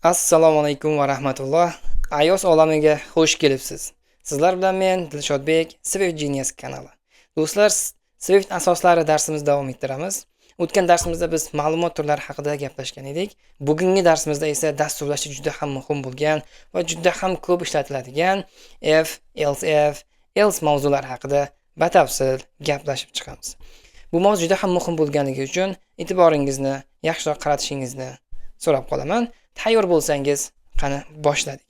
Assalomu alaykum va rahmatulloh. iOS olamiga xush kelibsiz. Sizlar bilan men Dilshodbek, Swift Genius kanali. Do'stlar, Swift asoslari darsimizni davom ettiramiz. O'tgan darsimizda biz ma'lumot turlari haqida gaplashgan edik. Bugungi darsimizda esa dasturlashda juda ham muhim bo'lgan va juda ham ko'p ishlatiladigan if, else if, else mavzulari haqida batafsil gaplashib chiqamiz. Bu mavzu juda ham muhim bo'lganligi uchun e'tiboringizni yaxshiroq qaratishingizni so'rab qolaman. Tayyor bo'lsangiz, qani boshladik.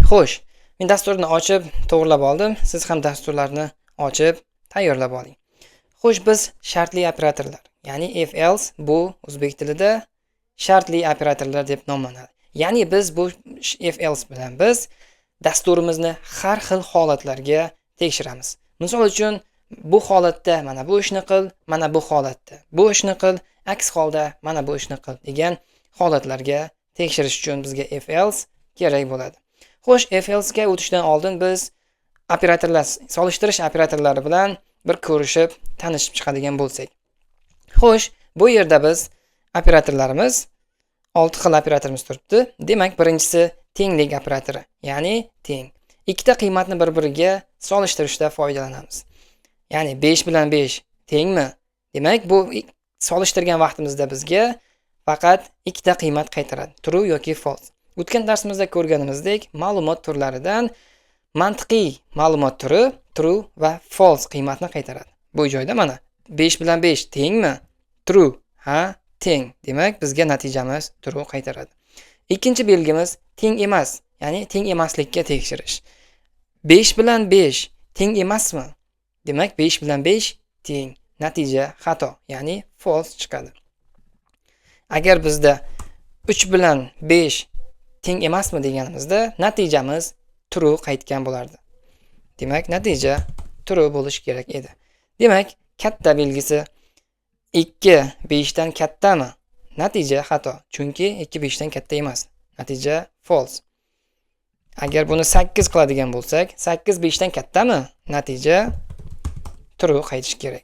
Xo'sh, men dasturni ochib to'g'rilab oldim. Siz ham dasturlarni ochib tayyorlab oling. Xo'sh, biz shartli operatorlar, ya'ni if else bu o'zbek tilida shartli operatorlar deb nomlanadi. Ya'ni biz bu if else bilan biz dasturimizni har xil holatlarga tekshiramiz. Misol uchun, bu holatda mana bu ishni qil, mana bu holatda bu ishni qil, aks holda mana bu ishni qil degan holatlarga tekshirish uchun bizga if else kerak bo'ladi. Xo'sh, if else ga o'tishdan oldin biz operatorlar, solishtirish operatorlari bilan bir ko'rishib, tanishib chiqadigan bo'lsak. Xo'sh, bu yerda biz operatorlarimiz 6 xil operatorimiz turibdi. Demak, birinchisi tenglik operatori, ya'ni teng. Ikkita qiymatni bir-biriga solishtirishda foydalanamiz. Ya'ni 5 bilan 5 tengmi? Demak, bu solishtirgan vaqtimizda bizga faqat ikkita qiymat qaytaradi, true yoki false. O'tgan darsimizda ko'rganimizdek, ma'lumot turlaridan mantiqiy ma'lumot turi true va false qiymatni qaytaradi. Bu joyda mana 5 bilan 5 tengmi? True, ha, teng. Demak, bizga natijamiz true qaytaradi. Ikkinchi belgimiz teng emas, ya'ni teng emaslikka tekshirish. 5 bilan 5 teng emasmi? Demak, 5 bilan 5 teng. Natija xato, ya'ni false chiqadi. Agar bizda 3 bilan 5 teng emasmi deganimizda natijamiz true qaytgan bo'lardi. Demak, natija true bo'lishi kerak edi. Demak, katta belgisi 2 5 dan kattami? Natija xato, chunki 2 5 dan katta emas. Natija false. Agar buni 8 qiladigan bo'lsak, 8 5 dan kattami? Natija true qaytishi kerak.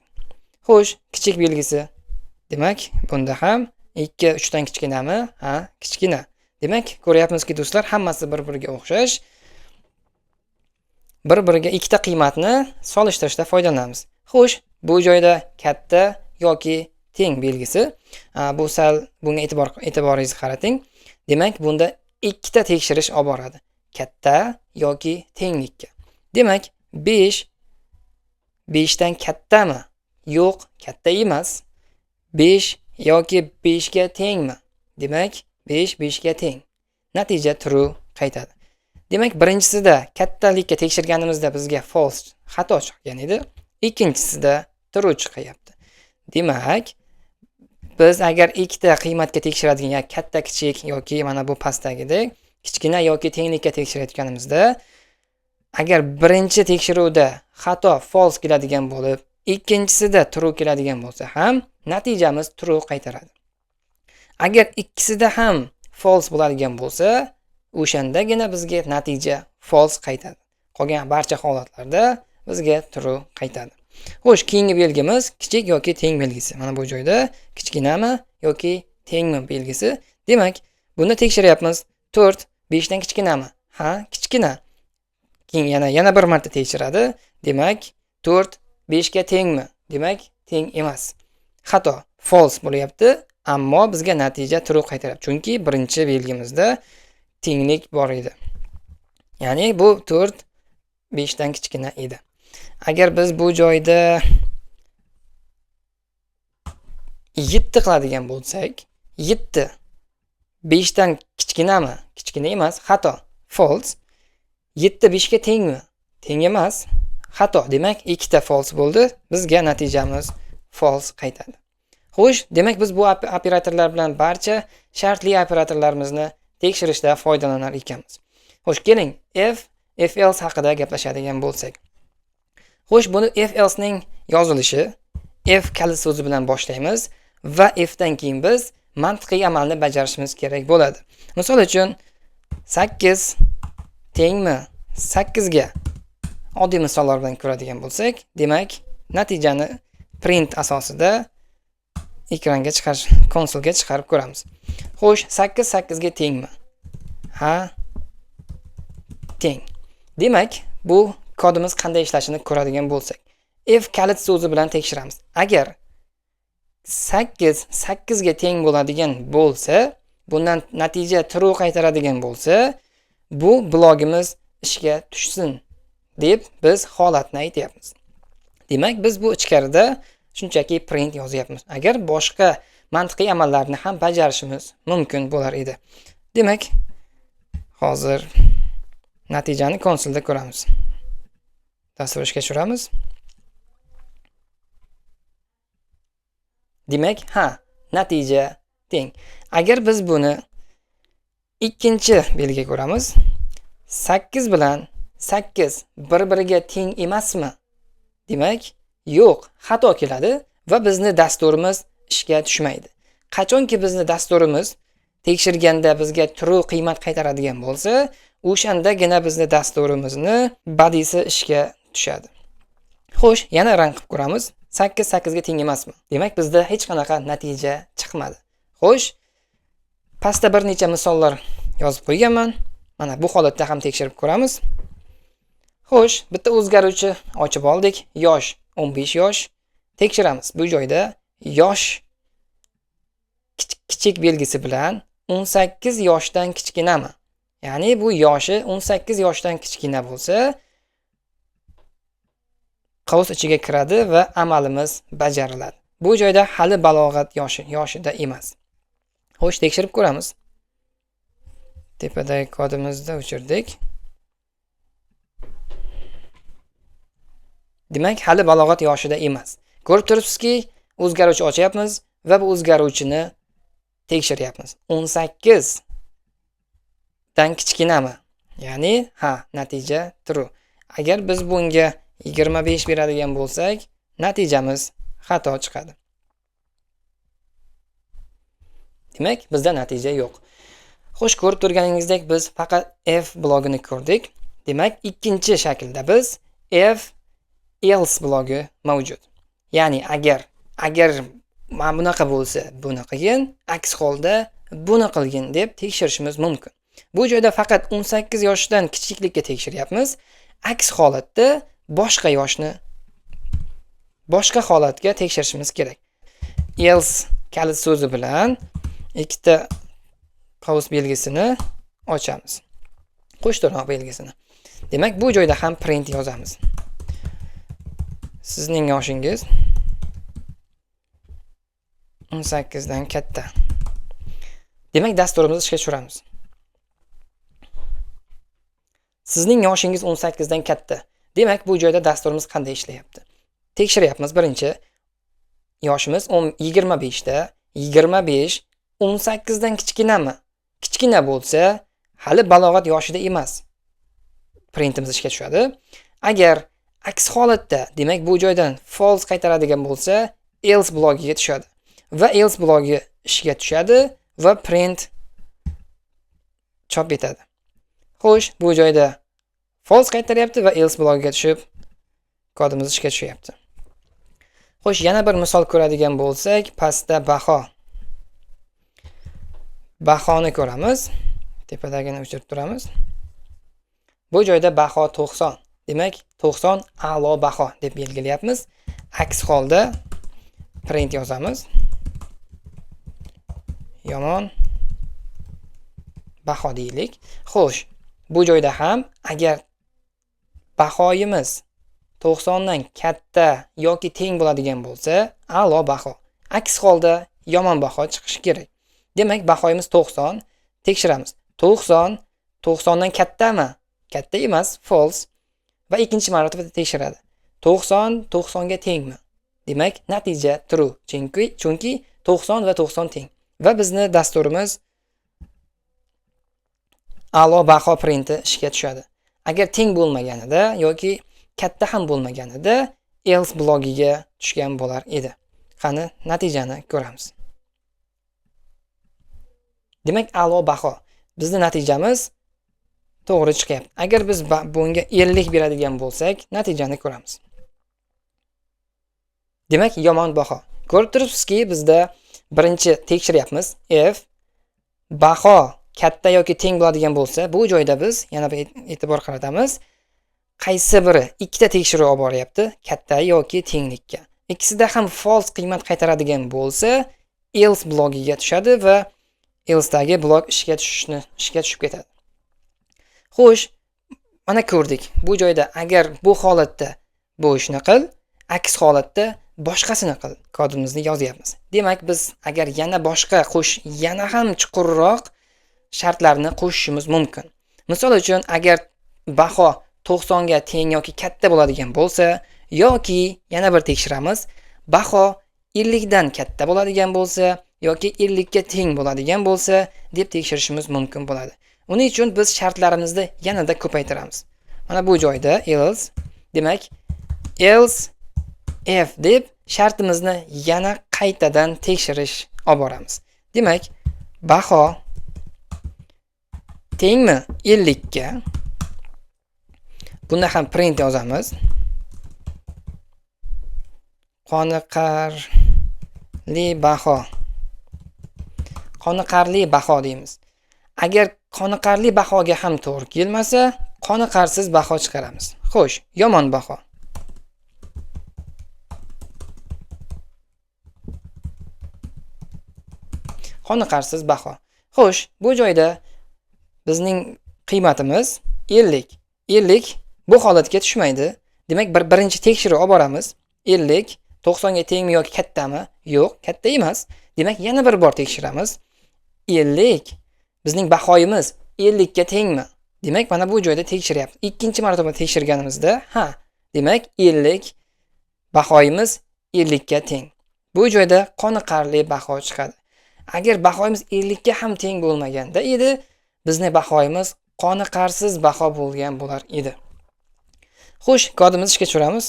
Xo'sh, kichik belgisi. Demak, bunda ham 2 3 dan kichkinami? Ha, kichkina. Demak, ko'ryapmizki, do'stlar, hammasi bir-biriga o'xshash. Bir-biriga ikkita qiymatni solishtirishda foydalanamiz. Xo'sh, bu joyda katta yoki teng belgisi. Bu sal bunga e'tiboringizni qarating. Demak, bunda ikkita tekshirish olib boradi. Katta yoki tenglikka. Demak, 5 5 dan kattami? Yo'q, katta emas. 5 yoki 5 ga tengmi? Demak, 5 5 ga teng. Natija true qaytadi. Demak, birinchisida kattalikka tekshirganimizda bizga false xato chiqqan edi. Ikkinchisida true chiqyapti. Demak, biz agar ikkita qiymatga tekshiradigan, ya'ni katta kichik yoki mana bu pastdagidek kichkina yoki tenglikka tekshirayotganimizda, agar birinchi tekshiruvda xato false keladigan bo'lib, ikkinchisida true keladigan bo'lsa ham natijamiz true qaytaradi. Agar ikkisida ham false bo'ladigan bo'lsa, o'shandagina bizga natija false qaytadi. Qolgan barcha holatlarda bizga true qaytadi. Xo'sh, keyingi belgimiz kichik yoki teng belgisi. Mana bu joyda kichkinami yoki tengmi belgisi. Demak, buni tekshiryapmiz. 4 5 dan kichkinami? Ha, kichkina. Keyin yana bir marta tekshiradi. Demak, 4 5 ga tengmi? Demak, teng emas. Xato, false bo'lyapti, ammo bizga natija true qaytaradi. Chunki birinchi belgimizda tenglik bor edi. Ya'ni bu 4 5 dan kichkina edi. Agar biz bu joyda 7 qiladigan bo'lsak, 7 5 dan kichkinami? Kichkina emas, xato, false. 7 5 ga tengmi? Teng emas, xato. Demak, ikkita false bo'ldi. Bizga natijamiz false qaytadi. Xo'sh, demak biz bu operatorlar bilan barcha shartli operatorlarimizni tekshirishda foydalanar ekanmiz. Xo'sh, keling, if, if else haqida gaplashadigan bo'lsak. Xo'sh, buni if else ning yozilishi if kalit so'zi bilan boshlaymiz va if dan keyin biz mantiqiy amalni bajarishimiz kerak bo'ladi. Misol uchun, 8 tengmi 8 ga? Oddiy misollar bilan ko'radigan bo'lsak, demak, natijani print asosida Ekranga chiqarish, konsolga chiqarib ko'ramiz. Xo'sh, 8 8 ga tengmi? Ha, teng. Demak, bu kodimiz qanday ishlashini ko'radigan bo'lsak, if kalit so'zi bilan tekshiramiz. Agar 8 8 ga teng bo'ladigan bo'lsa, bundan natija true qaytaradigan bo'lsa, bu blogimiz ishga tushsin deb biz holatni aytyapmiz. Demak, biz bu ichkarida shunchaki print yozyapmiz. Agar boshqa mantiqiy amallarni ham bajarishimiz mumkin bo'lar edi. Demak, hozir natijani konsolda ko'ramiz. Dastur ishga tushiramiz. Demak, ha, natija teng. Agar biz buni ikkinchi belgiga ko'ramiz, 8 bilan 8 bir-biriga teng emasmi? Demak, yo'q, xato keladi va bizni dasturimiz ishga tushmaydi. Qachonki bizni dasturimiz tekshirganda bizga true qiymat qaytaradigan bo'lsa, o'shandagina bizni dasturimizni badisi ishga tushadi. Xo'sh, yana rang qilib ko'ramiz. 8 8 ga teng emasmi? Demak, bizda hech qanaqa natija chiqmadi. Xo'sh, pastda bir necha misollar yozib qo'yganman. Mana bu holatda ham tekshirib ko'ramiz. Xo'sh, bitta o'zgaruvchi ochib oldik. Yosh 15 yosh. Tekshiramiz. Bu joyda yosh kichik belgisi bilan 18 yoshdan kichkinami? Ya'ni bu yoshi 18 yoshdan kichkina bo'lsa, qavs ichiga kiradi va amalimiz bajariladi. Bu joyda hali balog'at yoshida emas. Xo'sh, tekshirib ko'ramiz. Tepadagi kodimizni o'chirdik. Demak, hali balog'at yoshida emas. Ko'rib turibsizki, o'zgaruvchi ochyapmiz va bu o'zgaruvchini tekshiryapmiz. 18 dan kichkinami? Ya'ni, ha, natija true. Agar biz bunga 25 beradigan bo'lsak, natijamiz xato chiqadi. Demak, bizda natija yo'q. Xo'sh, ko'rib turganingizdek biz faqat if blogini ko'rdik. Demak, ikkinchi shaklda biz if else blogi mavjud. Ya'ni agar mana bunaqa bo'lsa, buni qilgin, aks holda buni qilgin deb tekshirishimiz mumkin. Bu joyda faqat 18 yoshdan kichiklikka tekshiryapmiz. Aks holatda boshqa yoshni boshqa holatga tekshirishimiz kerak. Else kalit so'zi bilan ikkita qavs belgisini ochamiz. Qo'shtirnoq belgisini. Demak, bu joyda ham print yozamiz. Sizning yoshingiz 18 dan katta. Demak, dasturimizni ishga tushiramiz. Sizning yoshingiz 18 dan katta. Demak, bu joyda dasturimiz qanday ishlayapti? Tekshiryapmiz. Birinchi yoshimiz 25 da, 25 18 dan kichkinami? Kichkina bo'lsa, hali balog'at yoshida emas. Printimiz ishga tushadi. Agar aks holatda, demak bu joydan false qaytaradigan bo'lsa, else blogiga tushadi. Va else blogi ishga tushadi va print chop etadi. Xo'sh, bu joyda false qaytaryapti va else blogiga tushib kodimiz ishga tushyapti. Xo'sh, yana bir misol ko'radigan bo'lsak, pastda baho. Bahoni ko'ramiz. Tepadagini o'chirib turamiz. Bu joyda baho 90. Demak, 90 a'lo baho deb belgilayapmiz. Aks holda print yozamiz. Yomon baho deylik. Xo'sh, bu joyda ham agar bahoyimiz 90 dan katta yoki teng bo'ladigan bo'lsa, a'lo baho. Aks holda yomon baho chiqishi kerak. Demak, bahoyimiz 90, tekshiramiz. 90, 90 dan kattami? Katta emas, false. Va ikkinchi marotaba tekshiradi. 90, 90 ga tengmi? Demak, natija true. Chunki 90 va 90 teng. Va bizni dasturimiz a'lo baho printi ishga tushadi. Agar teng bo'lmaganida yoki katta ham bo'lmaganida else blogiga tushgan bo'lar edi. Qani natijani ko'ramiz. Demak, a'lo baho. Bizni natijamiz to'g'ri chiqyapti. Agar biz bunga 50 beradigan bo'lsak, natijani ko'ramiz. Demak, yomon baho. Ko'rib turibsizki, bizda Birinchi tekshiryapmiz. If baho katta yoki teng bo'ladigan bo'lsa, bu joyda biz yana bir e'tibor qaratamiz. Qaysi biri ikkita tekshiruv olib boryapti, katta yoki tenglikka. Ikkisida ham false qiymat qaytaradigan bo'lsa, else blokiga tushadi va else'dagi blok ishga tushib ketadi. Xo'sh, mana ko'rdik. Bu joyda agar bu holatda bu ishni qil, aks holatda boshqasini qil kodimizni yozyapmiz. Demak, biz agar yana boshqa yana ham chuqurroq shartlarni qo'shishimiz mumkin. Misol uchun, agar baho 90 ga teng yoki katta bo'ladigan bo'lsa, yoki yana bir tekshiramiz, baho 50 dan katta bo'ladigan bo'lsa yoki 50 ga teng bo'ladigan bo'lsa deb tekshirishimiz mumkin bo'ladi. Uning uchun biz shartlarimizni yanada ko'paytiramiz. Mana bu joyda else, demak else if deb shartimizni yana qaytadan tekshirish olib boramiz. Demak, baho tengmi 50 ga? Bunda ham print yozamiz. Qoniqarli baho. Qoniqarli baho deymiz. Agar qoniqarli bahoga ham to'g'ri kelmasa, qoniqarsiz baho chiqaramiz. Xo'sh, yomon baho. Qoniqarsiz baho. Xo'sh, bu joyda bizning qiymatimiz 50. 50 bu holatga tushmaydi. Demak, birinchi tekshiruv olib boramiz. 50 90 ga tengmi yoki kattami? Yo'q, katta emas. Demak, yana bir bor tekshiramiz. 50 bizning bahoyimiz 50 ga tengmi? Demak, mana bu joyda tekshiryapmiz. Ikkinchi marotaba tekshirganimizda, ha, demak 50 bahoyimiz 50 ga teng. Bu joyda qoniqarli baho chiqadi. Agar bahoyimiz 50 ga ham teng bo'lmaganda edi, bizning bahoyimiz qoniqarsiz baho bo'lgan bo'lar edi. Xo'sh, kodimizni ishga tushiramiz.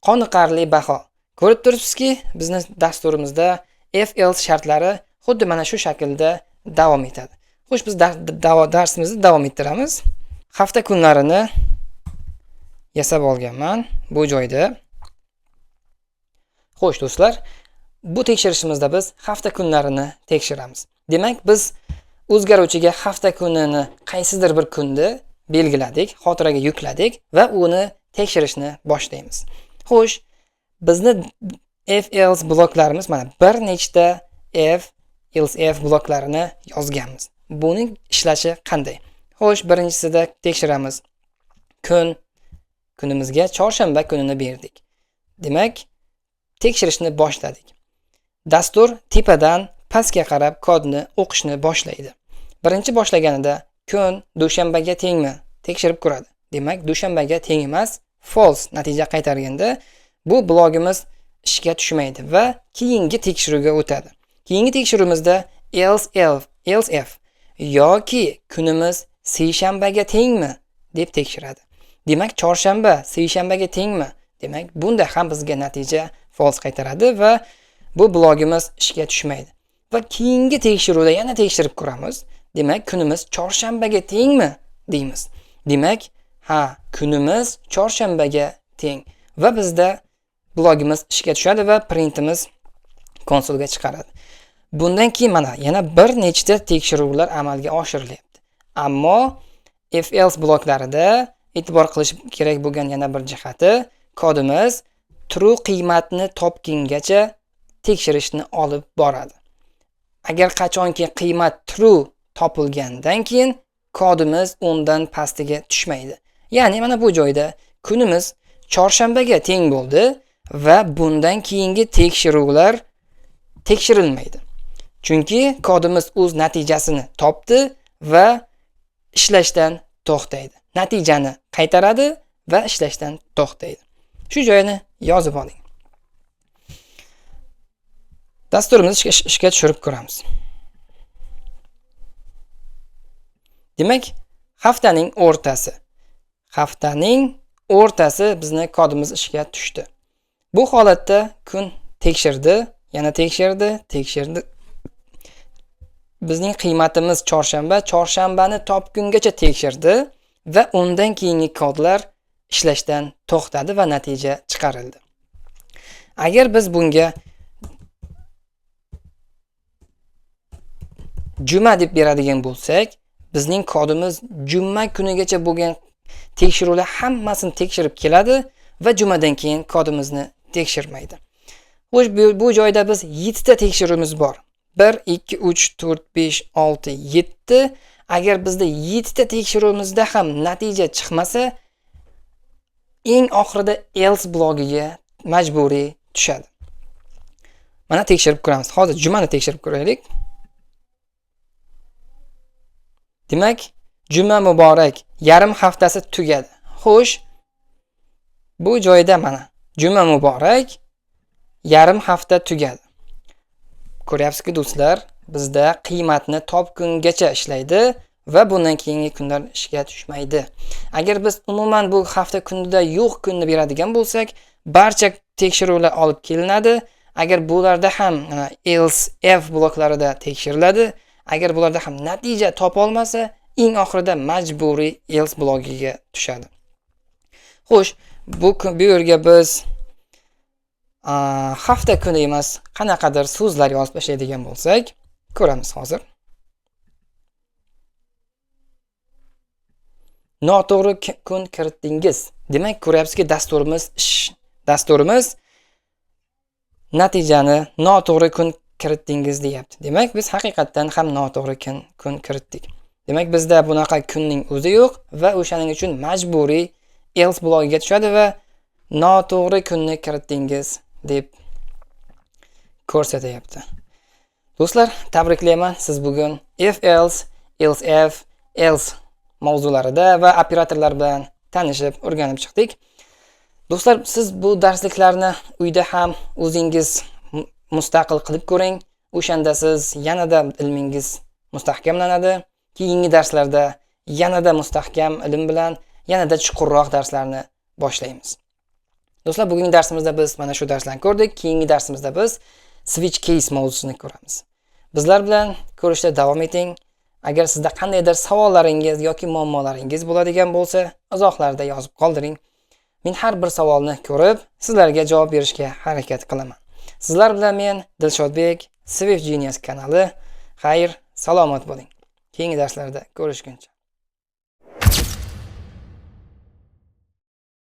Qoniqarli baho. Ko'rib turibsizki, bizning dasturimizda if else shartlari xuddi mana shu shaklda davom etadi. Xo'sh, biz darsimizni davom ettiramiz. Hafta kunlarini yasab olganman bu joyda. Xo'sh do'stlar, bu tekshirishimizda biz hafta kunlarini tekshiramiz. Demak, biz o'zgaruvchiga hafta kunini qaysidir bir kunda belgiladik, xotiraga yukladik va uni tekshirishni boshlaymiz. Xo'sh, bizni if else bloklarimiz mana bir nechta if else if bloklarini yozganmiz. Buning ishlashi qanday? Xo'sh, birinchisida tekshiramiz. Kunimizga chorshanba kunini berdik. Demak, tekshirishni boshladik. Dastur tepadan pastga qarab kodni o'qishni boshlaydi. Birinchi boshlaganida kun dushanbaga tengmi? Tekshirib ko'radi. Demak, dushanbaga teng emas, false natija qaytarganda bu blogimiz ishga tushmaydi va keyingi tekshiruvga o'tadi. Keyingi tekshiruvimizda else if, else if yoki kunimiz seshanbaga tengmi deb tekshiradi. Demak, chorshanba seshanbaga tengmi? Demak, bunda ham bizga natija false qaytaradi va bu blogimiz ishga tushmaydi. Va keyingi tekshiruvda yana tekshirib ko'ramiz. Demak, kunimiz chorshanbaga tengmi deymiz. Demak, ha, kunimiz chorshanbaga teng va bizda blogimiz ishga tushadi va printimiz konsolga chiqaradi. Bundan keyin mana yana bir nechta tekshiruvlar amalga oshirilyapti. Ammo if else bloklarida e'tibor qilish kerak bo'lgan yana bir jihati, kodimiz true qiymatni topgungacha tekshirishni olib boradi. Agar qachonki qiymat true topilgandan keyin kodimiz undan pastiga tushmaydi. Ya'ni mana bu joyda kunimiz chorshanbaga teng bo'ldi va bundan keyingi tekshiruvlar tekshirilmaydi. Chunki kodimiz o'z natijasini topdi va ishlashdan to'xtaydi. Natijani qaytaradi va ishlashdan to'xtaydi. Shu joyini yozib oling. Dasturimizni ishga tushirib ko'ramiz. Demak, haftaning o'rtasi. Haftaning o'rtasi bizni kodimiz ishga tushdi. Bu holatda kun tekshirdi, yana tekshirdi, tekshirdi. Bizning qiymatimiz chorshanba, chorshanbani topgungacha tekshirdi va undan keyingi kodlar ishlashdan to'xtadi va natija chiqarildi. Agar biz bunga juma deb beradigan bo'lsak, bizning kodimiz juma kunigacha bo'lgan tekshiruvlar hammasini tekshirib keladi va jumadan keyin kodimizni tekshirmaydi. Xo'sh, bu joyda biz 7 ta tekshiruvimiz bor. 1 2 3 4 5 6 7. Agar bizda 7 ta tekshiruvimizda ham natija chiqmasa, eng oxirida else blogiga majburiy tushadi. Mana tekshirib ko'ramiz. Hozir jumani tekshirib ko'raylik. Demak, juma muborak, yarim haftasi tugadi. Xo'sh, bu joyda mana juma muborak, yarim hafta tugadi. Ko'ryapsizki do'stlar, bizda qiymatni topgungacha ishlaydi va bundan keyingi kunlar ishga tushmaydi. Agar biz umuman bu hafta kunida yo'q kunni beradigan bo'lsak, barcha tekshiruvlar olib kelinadi. Agar bularda ham else if bloklarida tekshiriladi. Agar bularda ham natija topolmasa, eng oxirida majburiy else blogiga tushadi. Xo'sh, bu yerga biz hafta kuni emas, qanaqadir so'zlar yozib tashlaydigan bo'lsak, ko'ramiz hozir. Noto'g'ri kun kiritdingiz. Demak, ko'ryapsizki, dasturimiz natijani noto'g'ri kun kiritdingiz deyapti. Demak, biz haqiqatdan ham noto'g'ri kun kiritdik. Demak, bizda bunaqa kunning o'zi yo'q va o'shaning uchun majburiy else blogiga tushadi va noto'g'ri kunni kiritdingiz deb ko'rsatyapti. Do'stlar, tabriklayman. Siz bugun if else, else if, else mavzularida va operatorlar bilan tanishib, o'rganib chiqdik. Do'stlar, siz bu darsliklarni uyda ham o'zingiz mustaqil qilib ko'ring. O'shanda siz yanada ilmingiz mustahkamlanadi. Keyingi darslarda yanada mustahkam ilm bilan yanada chuqurroq darslarni boshlaymiz. Do'stlar, bugungi darsimizda biz mana shu darslarni ko'rdik. Keyingi darsimizda biz switch case mavzusini ko'ramiz. Bizlar bilan ko'rishda davom eting. Agar sizda qandaydir savollaringiz yoki muammolaringiz bo'ladigan bo'lsa, izohlarda yozib qoldiring. Men har bir savolni ko'rib, sizlarga javob berishga harakat qilaman. Sizlar bilan men Dilshodbek, Swift Genius kanali. Xayr, salomat bo'ling. Keyingi darslarda ko'rishguncha.